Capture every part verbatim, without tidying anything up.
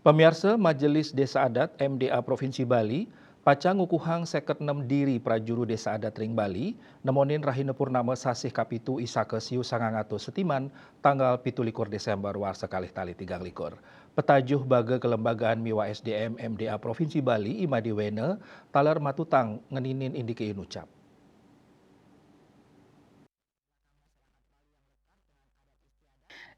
Pamiarsa, Majelis Desa Adat M D A Provinsi Bali pacang ngukuhang seket enem diri prajuru desa adat ring Bali, nemonin rahina purnama sasih kapitu Isaka siu sangang atus setiman, tanggal pitu likur Desember warsa kalih tali tigang likur. Petajuh baga kelembagaan miwah S D M M D A Provinsi Bali, I Made Wena, taler matutang ngeninin indike inucap.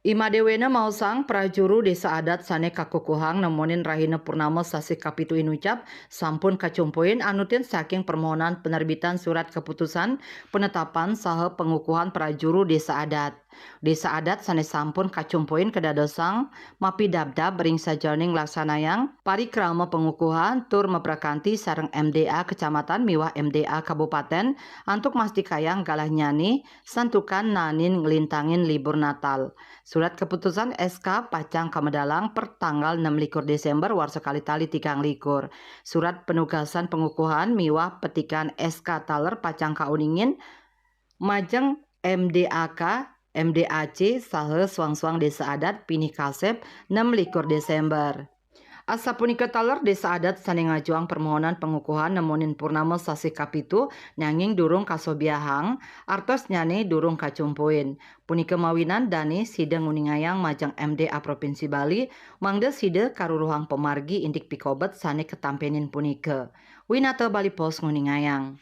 I Made Wena maosang prajuru desa adat sane kakukuhang nemonin rahina purnama sasih kapitu inucap sampun kacumpuin anutin saking permohonan penerbitan surat keputusan penetapan saha pengukuhan prajuru desa adat. Desa adat sane sampun kacumpuin kadadosang mapidabdab ring sajeroning laksanayang parikrama pengukuhan tur maprakanti sareng M D A kecamatan miwah M D A kabupaten antuk mastikayang galahnyane santukan naenin nglintangin libur Natal. Surat keputusan S K pacang kamedalang per tanggal enem likur Desember warsa kalih tali tigang likur. Surat penugasan pengukuhan miwah petikan S K taler pacang kauningin majeng M D A K, M D A C saha suang-suang desa adat pinih kasep enem likur Desember. Asapunika taler desa adat sane ngajuang permohonan pengukuhan nemonin purnama sasih kapitu nanging durung kasobiahang, artosnyane durung kacumpuin. Punika mawinan dane sida nguningayang majeng M D A Provinsi Bali, mangda sida karuruhang pamargi indik pikobet sane katampenin punika. Winata Bali Post nguningayang.